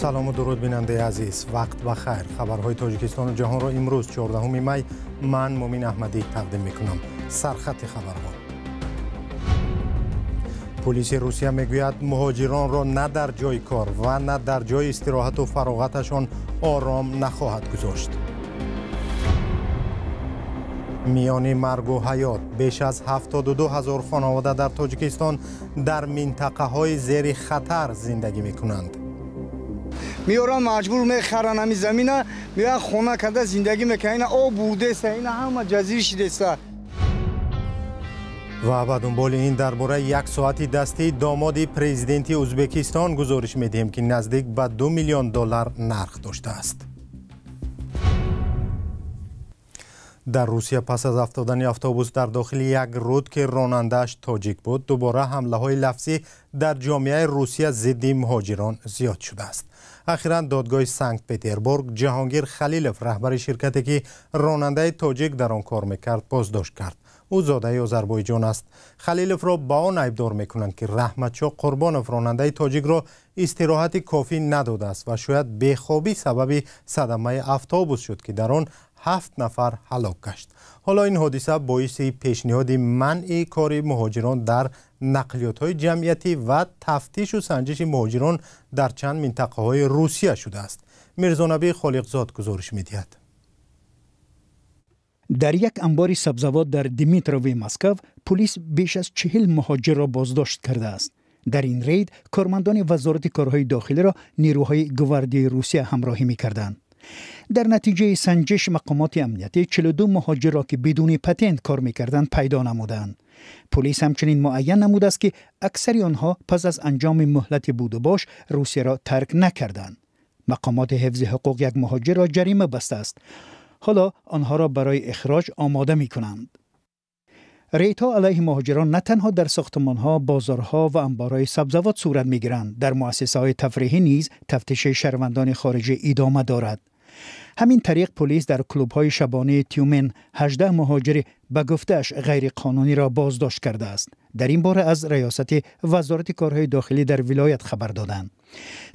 Салому дуруд, бинандаи азиз. Вақт ба хайр. Хабарҳои Тоҷикистону ҷаҳонро имрӯз 14 май ман Мумин Аҳмадӣ тақдим мекунам. Сархати хабарҳо. Полиси Русия мегӯяд, муҳоҷиронро на дар ҷои кор ва на дар ҷои истироҳату фароғаташон ором нахоҳад гузошт. Миёни маргу ҳаёт беш аз 72 ҳазор хонавода дар Тоҷикистон дар минтақаҳои зери хатар зиндагӣ мекунанд. Меоран, маҷбур мехаран ҳами замина, меоян хона карда зиндагӣ мекунан. Ина об бурдеста, ина ҳама ҷазир шидеста. Ва ба дунболи ин дар бораи як соати дастии домоди президенти Ӯзбекистон гузориш медиҳем, ки наздик ба 2 миллион доллар нарх доштааст. Дар Русия пас аз афтодани автобус дар дохили як руд, ки ронандааш тоҷик буд, дубора ҳамлаҳои лафзӣ дар ҷомеаи Русия зидди муҳоҷирон зиёд шудааст. Ахиран додгоҳи Санкт-Петербург Ҷаҳонгир Халилов, раҳбари ширкате, ки ронандаи тоҷик дар он кор мекард, боздошт кард. Ӯ зодаи Озарбойҷон аст. Халиловро ба он айбдор мекунанд, ки Раҳматшоҳ Қурбонов, ронандаи тоҷикро, истироҳати кофӣ надодааст ва шояд бехобӣ сабаби садамаи автобус шуд, ки дар он 7 нафар ҳалок гашт. Ҳоло ин ҳодиса боиси пешниҳоди манъи кори муҳоҷирон дар нақлиётҳои ҷамъиятӣ ва тафтишу санҷиши муҳоҷирон дар чанд минтақаҳои Русия шудааст. Мирзонабӣ Холиқзод гузориш медиҳад. Дар як анбори сабзавот дар Димитрови Москав полис беш аз 40 муҳоҷирро боздошт кардааст. Дар ин рейд кормандони вазорати корҳои дохилиро нерӯҳои гвардияи Русия ҳамроҳӣ мекарданд. Дар натиҷаи санҷиш мақомоти амниятӣ 42 муҳоҷирро, ки бидуни патент кор мекарданд, пайдо намуданд. Полис ҳамчунин муайян намудааст, ки аксари онҳо пас аз анҷоми муҳлати будубош Русияро тарк накарданд. Мақомоти ҳифзи ҳуқуқ як муҳоҷирро ҷарима бастааст. Ҳоло онҳоро барои ихроҷ омода мекунанд. Рейдҳо алайҳи муҳоҷирон на танҳо дар сохтмонҳо, бозорҳо ва анборҳои сабзавот сурат мегиранд. Дар муассисаҳои тафриҳӣ низ тафтиши шаҳрвандони хориҷӣ идома дорад. Ҳамин тариқ полис дар клубҳои шабонаи Тюмен 18 муҳоҷири ба гуфтааш ғайриқонуниро боздошт кардааст. Дар ин бора аз раёсати вазорати корҳои дохилӣ дар вилоят хабар доданд.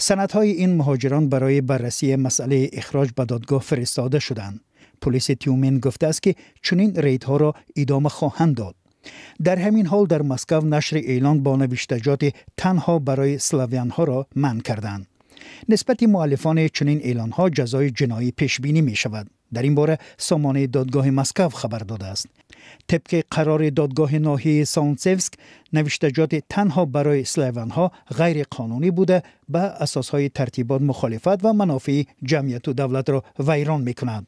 Санадҳои ин муҳоҷирон барои баррасии масъалаи ихроҷ ба додгоҳ фиристода шуданд. Полиси Тюмен гуфтааст, ки чунин рейдҳоро идома хоҳанд дод. Дар ҳамин ҳол дар Москав нашри эълон бо навиштаҷоти танҳо барои славянҳоро манъ карданд. Нисбати муаллифони чунин эълонҳо ҷазои ҷиноӣ пешбинӣ мешавад. Дар ин бора сомонаи додгоҳи Москав хабар додааст. Тибқи қарори додгоҳи ноҳияи Солнцевск, навиштаҷоти танҳо барои славянҳо ғайриқонунӣ буда, ба асосҳои тартибот мухолифат ва манофеи ҷамъияту давлатро вайрон мекунад.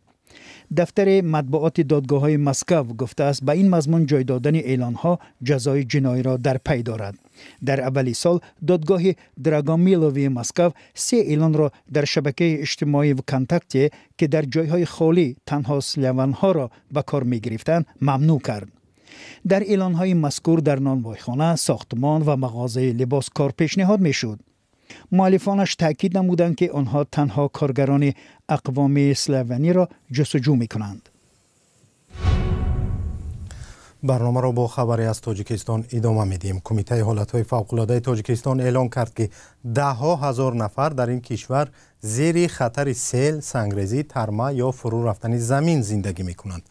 Дафтари матбуоти додгоҳҳои Москав гуфтааст, ба ин мазмун ҷой додани эълонҳо ҷазои ҷиноиро дар пай дорад. Дар аввали сол додгоҳи Драгомилови Москав 3 эълонро дар шабакаи иҷтимоии ВКонтакте, ки дар ҷойҳои холӣ танҳо славянҳоро ба кор мегирифтанд, мамнӯъ кард. Дар эълонҳои мазкур дар нонвойхона, сохтмон ва мағозаи либос кор пешниҳод мешуд. Муаллифонаш таъкид намуданд, ки онҳо танҳо коргарони ақвоми славяниро ҷустуҷӯ мекунанд. Барномаро бо хабаре аз Тоҷикистон идома медиҳем. Кумитаи ҳолатҳои фавқулодаи Тоҷикистон эълон кард, ки даҳҳо ҳазор нафар дар ин кишвар зери хатари сел, сангрезӣ, тарма ё фурӯ рафтани замин зиндагӣ мекунанд.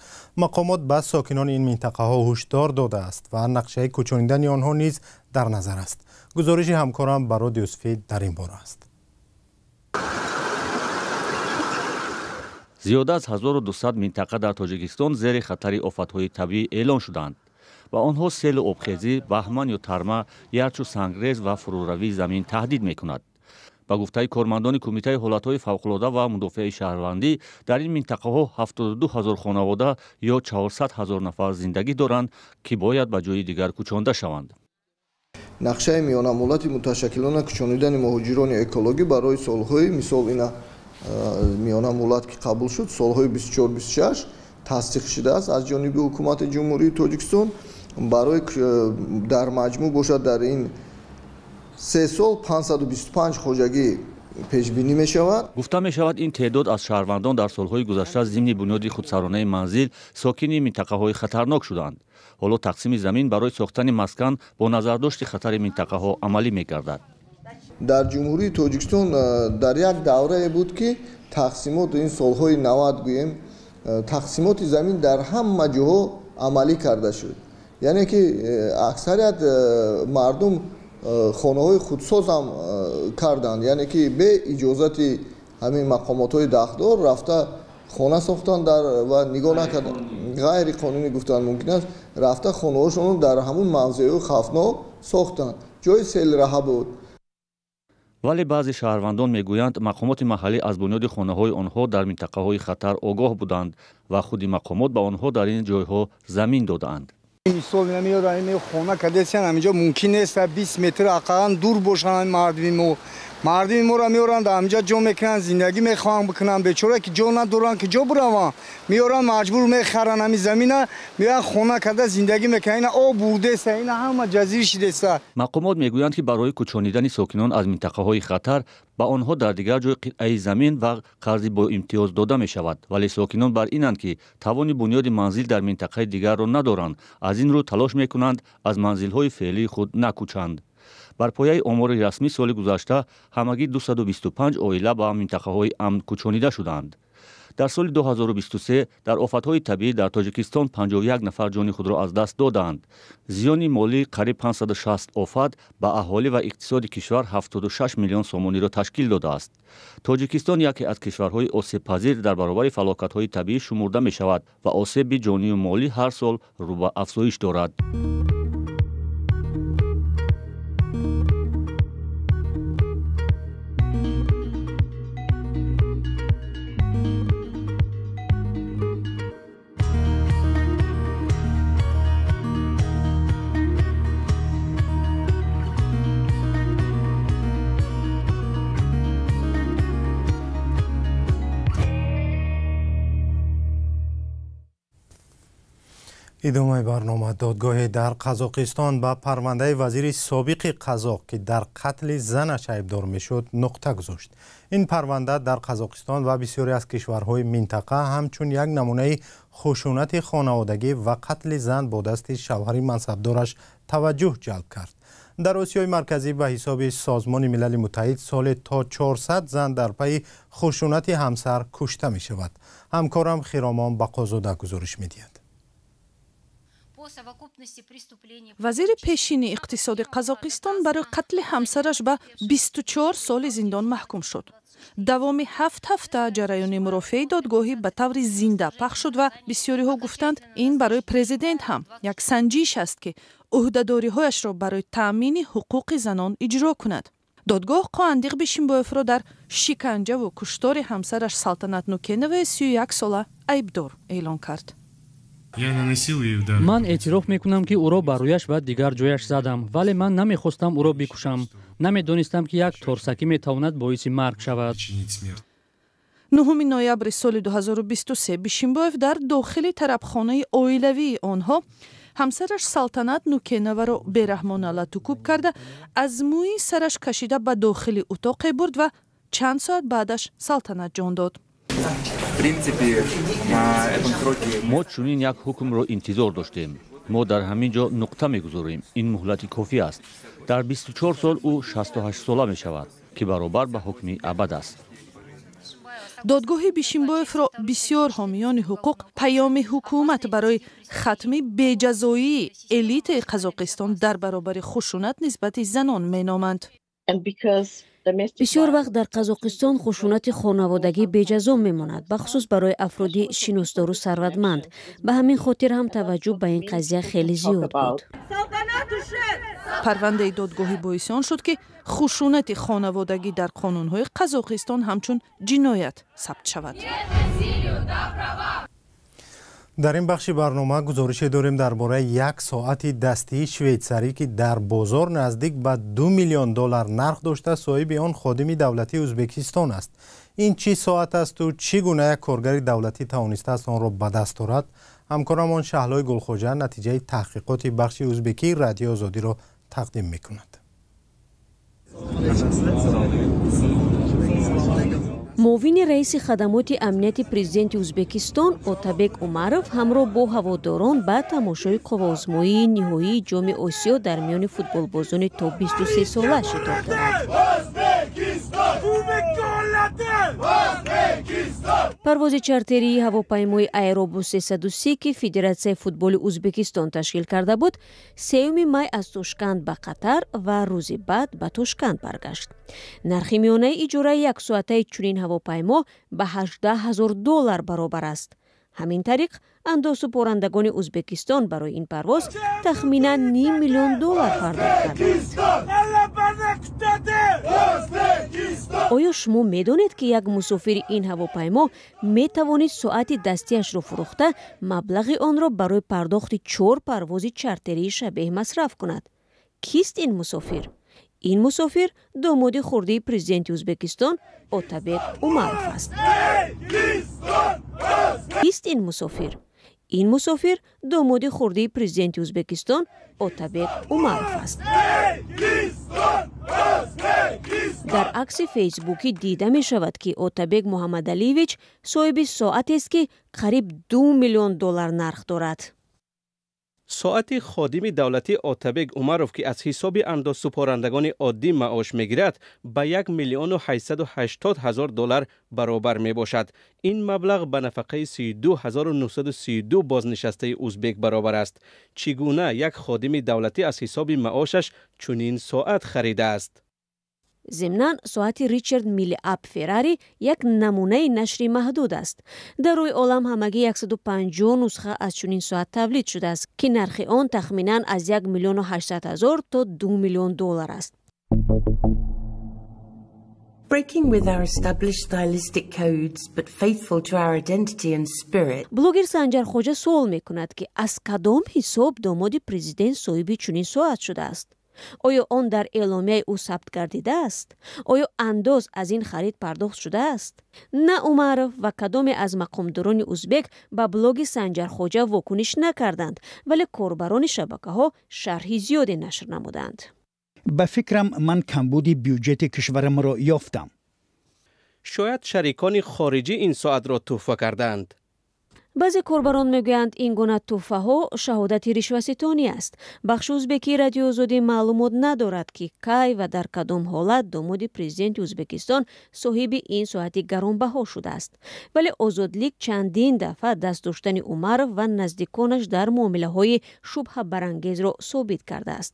Мақомот ба сокинони ин минтақаҳо ҳушдор додааст ва нақшаи кӯчонидани онҳо низ дар назар аст. Гузориши ҳамкорам Барод Юсуфӣ дар ин бора аст. Зиёда аз 1200 минтақа дар Тоҷикистон зери хатари офатҳои табиӣ эълон шуданд ва онҳо селу обхезӣ, баҳман ё тарма, ярчу сангрез ва фурӯравии замин таҳдид мекунад. Ба гуфтаи кормандони Кумитаи ҳолатҳои фавқулода ва мудофиаи шаҳрвандӣ, дар ин минтақаҳо 72 ҳазор хонавода ё 400 ҳазор нафар зиндагӣ доранд, ки бояд ба ҷои дигар кӯчонда шаванд. Нақшаи миёнамуҳлати муташаккилона кӯчонидани муҳоҷирони экологӣ барои солҳои, мисол ина миёнамуҳлат ки қабул шуд, солҳои 24-26 тасдиқ шудааст аз ҷониби ҳукумати Ҷумҳурии Тоҷикистон. Барои дар маҷмӯъ бошад дар ин 3 сол 525 хоҷагӣ пешбинӣ мешавад. Гуфта мешавад, ин теъдод аз шаҳрвандон дар солҳои гузашта зимни бунёди худсаронаи манзил сокини минтақаҳои хатарнок шуданд. Ҳоло тақсими замин барои сохтани маскан бо назардошти хатари минтақаҳо амалӣ мегардад. Дар Ҷумҳурии Тоҷикистон дар як даврае буд, ки тақсимот ин солҳои 90 гӯем, тақсимоти замин дар ҳама ҷоҳо амалӣ карда шуд. Яъне ки аксарият мардум хонаҳои худсоз ҳам карданд, яъне ки бе иҷозати ҳамин мақомотҳои дахлдор рафта хона сохтанд ва нигоҳ накарданд, ғайриқонунӣ гуфтан мумкин аст, рафта хонаҳошонро дар ҳамун мавзеъҳои хавфнок сохтанд, ҷои селраҳа буд. Вале баъзе шаҳрвандон мегӯянд, мақомоти маҳаллӣ аз бунёди хонаҳои онҳо дар минтақаҳои хатар огоҳ буданд ва худи мақомот ба онҳо дар ин ҷойҳо замин додаанд. Мисол намеёранд, ин хона кадесиян ҳаминҷо мумкин нест, 20 метр ақаллан дур бошанд мардуми мо. Мардуми моро меоранд, ҳаминҷо ҷо мекунанд, зиндагӣ мехоҳанд бикунанд, бечора ки ҷо надоранд, ки ҷо бираванд. Меоранд, маҷбур мехаранд ҳамин замина, меоянд хона карда зиндагӣ мекунанд. Ина об бурдеста, ина ҳама ҷазир шидеста. Мақомот мегӯянд, ки барои кӯчонидани сокинон аз минтақаҳои хатар ба онҳо дар дигар ҷой қитъаи замин ва қарзи бо имтиёз дода мешавад. Вале сокинон бар инанд, ки тавони бунёди манзил дар минтақаи дигарро надоранд, аз ин рӯ талош мекунанд аз манзилҳои феълии худ накӯчанд. Бар пояи омори расмӣ соли гузашта ҳамагӣ 225 оила ба минтақаҳои амн кӯчонида шуданд. Дар соли 2023 дар офатҳои табиӣ дар Тоҷикистон 51 нафар ҷони худро аз даст доданд. Зиёни молӣ қариб 560 офат ба аҳолӣ ва иқтисоди кишвар 76 миллион сомониро ташкил додааст. Тоҷикистон яке аз кишварҳои осебпазир дар баробари фалокатҳои табиӣ шумурда мешавад ва осеби ҷонию молӣ ҳар сол рӯ ба афзоиш дорад. Идомаи барнома. Додгоҳе дар Қазоқистон ба парвандаи вазири собиқи қазоқ, ки дар қатли занаш айбдор мешуд, нуқта гузошт. Ин парванда дар Қазоқистон ва бисёре аз кишварҳои минтақа ҳамчун як намунаи хушунати хонаводагӣ ва қатли зан бо дасти шавҳари мансабдораш таваҷҷӯҳ ҷалб кард. Дар Осиёи Марказӣ ба ҳисоби Созмони Милали Муттаҳид соле то 400 зан дар пайи хушунати ҳамсар кушта мешавад. Ҳамкорам Хиромон Бақозода гузориш медиҳад. Вазири пешини иқтисоди Қазоқистон барои қатли ҳамсараш ба 24 соли зиндон маҳкум шуд. Давоми 7 ҳафта ҷараёни мурофиаи додгоҳӣ ба таври зинда пахш шуд ва бисёриҳо гуфтанд, ин барои президент ҳам як санҷиш аст, ки ӯҳдадориҳояшро барои таъмини ҳуқуқи занон иҷро кунад. Додгоҳ Қоандиқ Бишимбоевро дар шиканҷаву куштори ҳамсараш Салтанат Нукеноваи 31 сола айбдор эълон кард. Ман эътироф мекунам, ки ӯро ба рӯяш ва дигар ҷояш задам, вале ман намехостам ӯро бикушам. Намедонистам, ки як торсакӣ метавонад боиси марг шавад. 9 ноябри соли 2023 Бишимбоев дар дохили тарабхонаи оилавии онҳо ҳамсараш Салтанат Нукеноваро бераҳмона латукӯб карда, аз мӯи сараш кашида ба дохили утоқе бурд ва чанд соат баъдаш Салтанат ҷон дод. Мо чунин як ҳукмро интизор доштем. Мо дар ҳамин ҷо нуқта мегузорем. Ин муҳлати кофӣ аст. Дар 24 сол ӯ 68 сола мешавад, ки баробар ба ҳукми абад аст. Додгоҳи Бишимбоевро бисёр ҳомиёни ҳуқуқ паёми ҳукумат барои хатми беҷазоии элитаи Қазоқистон дар баробари хушунат нисбати занон меноманд. Бисёр вақт дар Қазоқистон хушунати хонаводагӣ беҷазо мемонад, бахусус барои афроди шиносдору сарватманд. Ба ҳамин хотир ҳам таваҷҷӯҳ ба ин қазия хеле зиёд буд. Парвандаи додгоҳӣ боиси он шуд, ки хушунати хонаводагӣ дар қонунҳои Қазоқистон ҳамчун ҷиноят сабт шавад. Дар ин бахши барнома гузорише дорем дар бораи як соати дастии швейтсарӣ, ки дар бозор наздик ба 2 миллион доллар нарх дошта, соҳиби он ходими давлатии Ӯзбекистон аст. Ин чӣ соат асту чӣ гуна як коргари давлатӣ тавонистааст онро ба даст орад? Ҳамкорамон Шаҳлои Гулхоҷа натиҷаи таҳқиқоти бахши ӯзбекии Радиои Озодиро тақдим мекунад. Муовини раиси хадамоти амнияти президенти Ӯзбекистон Отабек Умаров ҳамроҳ бо ҳаводорон ба тамошои қувваозмоии ниҳоии Ҷоми Осиё дар миёни футболбозони то 23 сола шитоб дорад. Парвози чартерии ҳавопаймои Аэробус 330, ки Федератсияи футболи Ӯзбекистон ташкил карда буд, 3 май аз Тошканд ба Қатар ва рӯзи баъд ба Тошканд баргашт. Нархи миёнаи иҷораи яксоатаи чунин ҳавопаймо ба $18,000 баробар аст. Ҳамин тариқ андозсупорандагони Ӯзбекистон барои ин парвоз тахминан $500,000 пардохт карданд. Оё шумо медонед, ки як мусофири ин ҳавопаймо метавонист соати дастиашро фурӯхта маблағи онро барои пардохти 4 парвози чартерии шабеҳ масраф кунад? Кист ин мусофир? Ин мусофир домоди хурдии президенти Ӯзбекистон Отабек Умаров аст. Кист ин мусофир? Ин мусофир домоди хурдии президенти Ӯзбекистон Отабек Умаров аст. Дар акси фейсбукӣ дида мешавад, ки Отабек Муҳаммадалиевич соҳиби соатест, ки қариб $2 миллион нарх дорад. Соати ходими давлатӣ Отабек Умаров, ки аз ҳисоби андозсупорандагони оддӣ маош мегирад, ба $1,880,000 баробар мебошад. Ин маблағ ба нафақаи 32,932 бознишастаи ӯзбек баробар аст. Чӣ гуна як ходими давлатӣ аз ҳисоби маошаш чунин соат харидааст? Зимнан соати Ричард Милли Ап Феррари як намунаи нашри маҳдуд аст. Дар рӯи олам ҳамагӣ 150 нусха аз чунин соат тавлид шудааст, ки нархи он тахминан аз $1,800,000 то $2 миллион аст. Breaking with our established stylistic codes, but faithful to our identity and spirit. Блогер Санҷар Хоҷа суол мекунад, ки аз кадом ҳисоб домоди президент соҳиби чунин соат шудааст? Оё он дар эъломияи ӯ сабт гардидааст? Оё андоз аз ин харид пардохт шудааст? На Умаров ва кадоме аз мақомдорони ӯзбек ба блоги Санҷар Хоҷа вокуниш накарданд, вале корбарони шабакаҳо шарҳи зиёде нашр намуданд. Ба фикрам, ман камбуди бюҷети кишварамро ёфтам. Шояд шарикони хориҷӣ ин соатро тӯҳфа кардаанд. Баъзе корбарон мегӯянд, ин гуна тӯҳфаҳо шаҳодати ришваситонӣ аст. Бахши ӯзбекии Радиои Озодӣ маълумот надорад, ки кай ва дар кадом ҳолат домоди президенти Ӯзбекистон соҳиби ин соати гаронбаҳо шудааст. Вале Озодлик чандин дафъа даст доштани Умаров ва наздиконаш дар муомилаҳои шубҳабарангезро собит кардааст.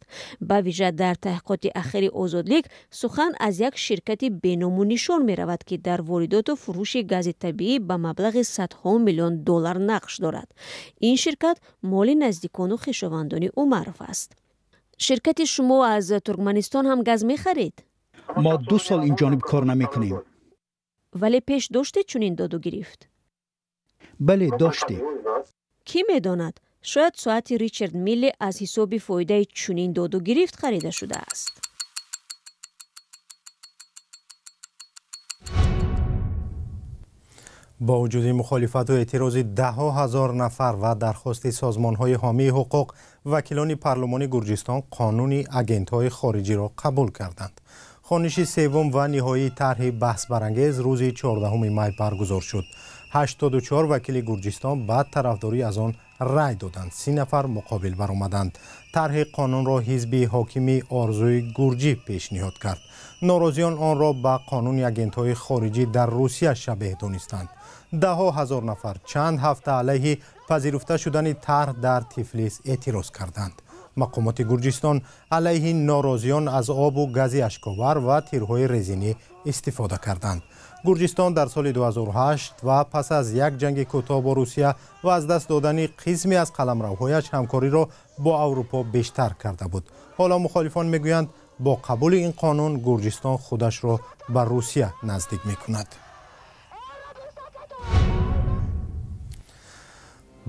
Ба вижа дар таҳқиқоти ахири Озодлик сухан аз як ширкати беному нишон меравад, ки дар воридоту фурӯши гази табиӣ ба маблағи садҳо миллион доллар нақш дорад. Ин ширкат моли наздикону хешовандони Умаров аст. Ширкати шумо аз Туркманистон ҳам газ мехарид? Мо 2 сол ин ҷониб кор намекунем. Вале пеш доштед чунин доду гирифт? Бале, доштем. Кӣ медонад, шояд соати Ричард Милли аз ҳисоби фоидаи чунин доду гирифт харида шудааст. Бо вуҷуди мухолифату эътирози даҳҳо ҳазор нафар ва дархости созмонҳои ҳомии ҳуқуқ, вакилони парлумони Гурҷистон қонуни агентҳои хориҷиро қабул карданд. Хониши севум ва ниҳоии тарҳи баҳсбарангез рӯзи 14 май баргузор шуд. 84 вакили Гурҷистон ба тарафдорӣ аз он рай доданд, 30 нафар муқобил баромаданд. Тарҳи қонунро ҳизби ҳокими Орзуи Гурҷӣ пешниҳод кард. Норозиён онро ба қонуни агентҳои хориҷӣ дар Русия шабеҳ донистанд. Даҳҳо ҳазор нафар чанд ҳафта алайҳи пазируфта шудани тарҳ дар Тифлис эътироз карданд. Мақомоти Гурҷистон алайҳи норозиён аз обу гази ашковар ва тирҳои резинӣ истифода карданд. Гурҷистон дар соли 2008 ва пас аз як ҷанги кӯтоҳ бо Русия ва аз даст додани қисме аз қаламравҳояш ҳамкориро бо Аврупо бештар карда буд. Ҳоло мухолифон мегӯянд, бо қабули ин қонун Гурҷистон худашро ба Русия наздик мекунад.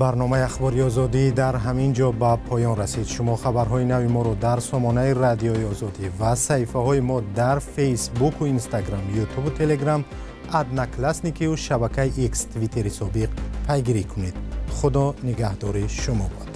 Барномаи Ахбори Озодӣ дар ҳамин ҷо ба поён расид. Шумо хабарҳои нави моро дар сомонаи Радиои Озодӣ ва саҳифаҳои мо дар Фейсбуку Инстаграм, Ютубу Телеграм, Одноклассникию шабакаи Икс, Твиттери собиқ пайгирӣ кунед. Худо нигаҳдори шумо бод.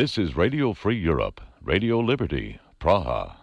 This is Radio Free Europe, Radio Liberty, Praha.